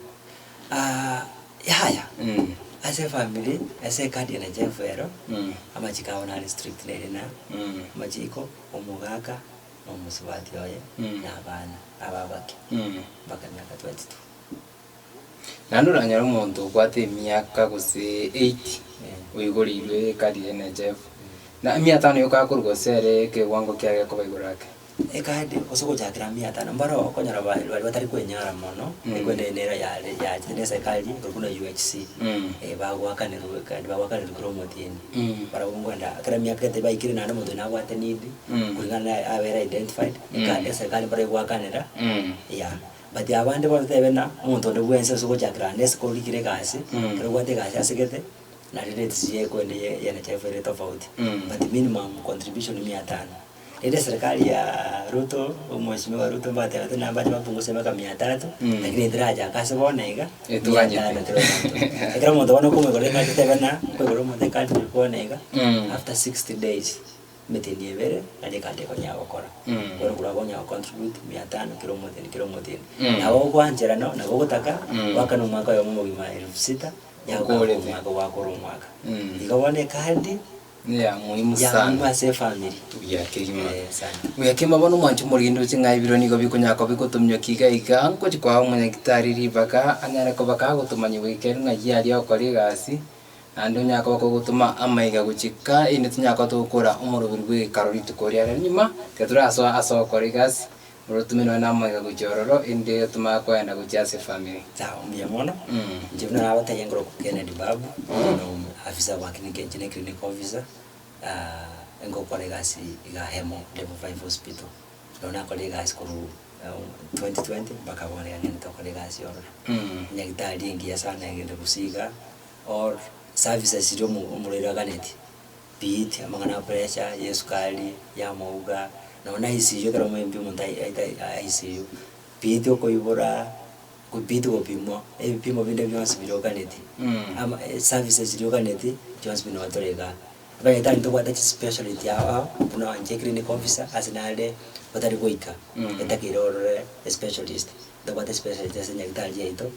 Yaya, ase efamiri, ase ecard ya NHIF ero, amachiko abo nare strict nere na, amachiko, omogaka, na omosubati oye, na abana, aba abake, mpaka emiaka 22. Naende oranyore omonto obwate emiaka gose 80, oigoreirwe ecard ya NHIF, na mia tano yoka akorwa gose ere ekewango kiaye gekoba igoro ake. Ekadi gose gochakera mia tano mbaro okonyora ba baria batari kwenyara mono, ekwende nero yare yachete na eserikari ere buna UHC, bagoakanerwa ekadi bagoakanerwa kera omotienyi. Barabwo nkoenda kera emiaka gete baikire naende omonto oyio nabwate need, kulingana naye abere identified, eka eserikari mbaro egoakanera, yeah. But abande bono totebe ng'a omonto onde bwensi ase ogochakera unless korikire egasi, ekero obwate egasi asegete, naende rates chiaye ya NHIF ere tofauti, but minimum contribution mia tano. Rende eserikari ya Ruto, omweshimiwa Ruto mbatebete nabache bapungusie mpaka mia tatu, lakini etirachaka ase bono iga, mia Etoganyete. tano kera omonto. Ekero omonto bono okomoigorera ekadi otebe ng'a nkoigorera omonto ekadi bono iga, after 60 days, emetienyi ebere, naende ekadi ekonyara gokora. Bono korwa abwo onyara gocontribute mia tano kera omotienyi kera omotienyi. Nabo ogwancherana, nabo ogotaka, goakana omwaka oyomo omogima elfu sita, yagoka Okorete. omwaka gwakora omwaka. Igo bono ekadi. Neya muhimu Ya sana. muhimu ase efamiri. Buya kegima. Eh, sana. Buya kegima bono omwanchi omorende oche ng'a ebiro nigo bikonyara koba bigotomia ki iga iga, ngochi koa omonyagitari ribaga anyare koba kagotomanya goika ere ng'ai aria ogokora egasi, naende onyare koba kogotoma amaiga gochika erinde tonyare koba togokora omoroberi bwa egekaro rituko riare rinyuma, ekero torasoa ase ogokora egasi, orotome nonya na amaiga gochia ororo erinde tomanye koenda gochia ase efamiri. Sawa, mbuya mono. Inche buna nabatebia nkorokwa Kennedy Babu, no afisa bwa clinic, inche ne clinic officer. Ngokora egasi iga Hemo Level 5 Hospital. Nabo nakora egasi korwa 2020 mpaka bono iga ng'endete gokora egasi ororo. Nyagetari engiya sana egende gusii iga, all services chiria omo omorwaire aganetie, be it amang'ana ya pressure, ya esukari, ya amauga, nonya na ICU ekero maybe omonto ai aite ICU, be it okoibora, be it gopimwa, ebipimo binde bionsi biria oganetie, ama services chiria oganetie, chionsi pi noo tore igaa. Abanyagitari ntobwate chispeciality ao ao, buna inche clinic officer ase nare otari goika, etakeire orore especialist, ntobwate speciality ase enyagitari yaito,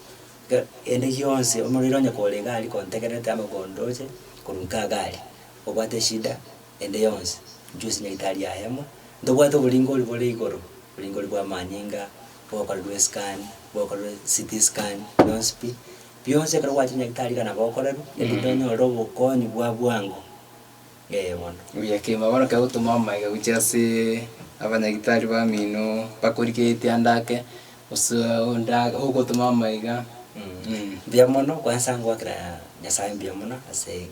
ekero ende gionsi omorwaire onye kore iga aria kontegererete ama kondoche, korwa nka iga aria, obwate eshida ende yonsi, inchuo ase enyagitari yaye amo, ntobwate oboringori bore igoro, oboringori bwa amanyinga, bwokorerwa escan, bwokorerwa CT scan, bionsi pi. Bionsi ekero gwachire nyagitari iga nabo okorerwa, erinde onyore obokonyi bwa bwango, ee bono. Buya kegima bono kegotoma amaiga gochia ase abanyagitari bamino bakorigeretie ande ake, gose onde ake ogotoma amaiga. Mbuya mono, kwansa ngoakera Nyasaye mbuya mono ase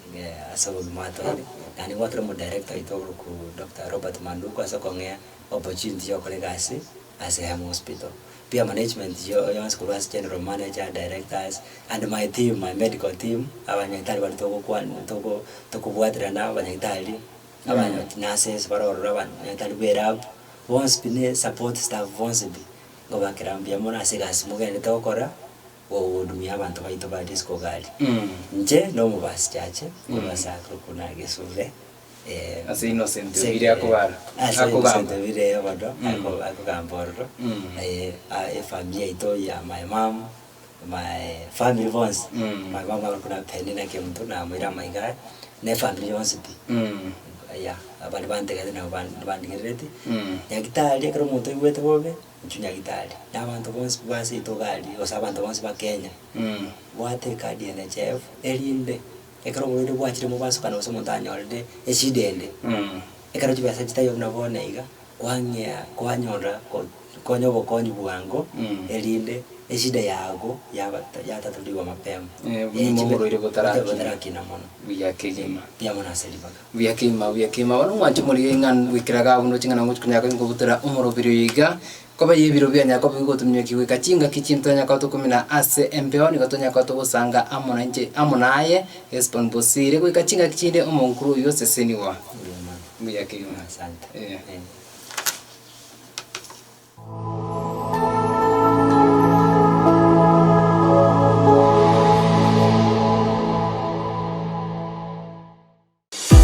ase obogima atoeire, naende ngoakera omodirector oito okorokwa Doctor Robert Manduku ase okong'ea opportunity ya gokora egasi ase Hema Hospital. Pia management yonsi korwa ase general manager, directors and my team, my medical team, abanyagitari baria togokwana togo tokobwaterana abanyagitari, aba nurses bare ororo, abanyagitari bwa elab, bonsi pi ne support staff bonsi pi, nkobakera mbuya mono ase egasi mogenderete gokora, gohudumia abanto baito ba risiko gari. Inche na omobasi chache, korwa ase akorokwa na Gesure. Ase Innocent Obiri akobara, Ase akogamba. Innocent Obiri eye bono, ako- akogamba ororo, efamiri yaito ya my mum, my family bonsi, my mum akorokwa na Penina Kemunto namoira amaiga aye, na efamiri yonsi pi, yeah, baria bantegete nabo ban- bandigereretie, nyagitari ekero omonto oigwete bobe, inchuo nyagitari, na abanto bonsi pi ba seito iga aria, gose abanto bonsi ba Kenya, bwata ekadi ya NHIF, erinde. Ekero oborwaire bwachire mobasokana gose omonto anyorire eshida ende, ekero chibesa chitaiyo buna bono iga, kwang'ea kwanyora ko konya obokonyi bwango, erinde eshida yago yaba yatatuliwa mapema. Eh, buna oborwaire botarakina. Botarakina mono. Buya kegima. Mbuya mono ase ribaga. Buya kegima, buya kegima. Bono mwanche morigie ng'a goikera iga abwo ndoche ng'a nabo ngochi konyara kobutora omorobiri oyo iga, Koba y'ebiro bia Yakobo bigotumiwa goika chingaki chinto Yakobo tokomina ase embeo, nigo tonyare togosanga amo nainche amo naye, Hesbon bosire, goika chingaki chinde omonkuru oyio osesenigwa. Mbuya mono. Mbuya kegima. Asante. Eh. Eh.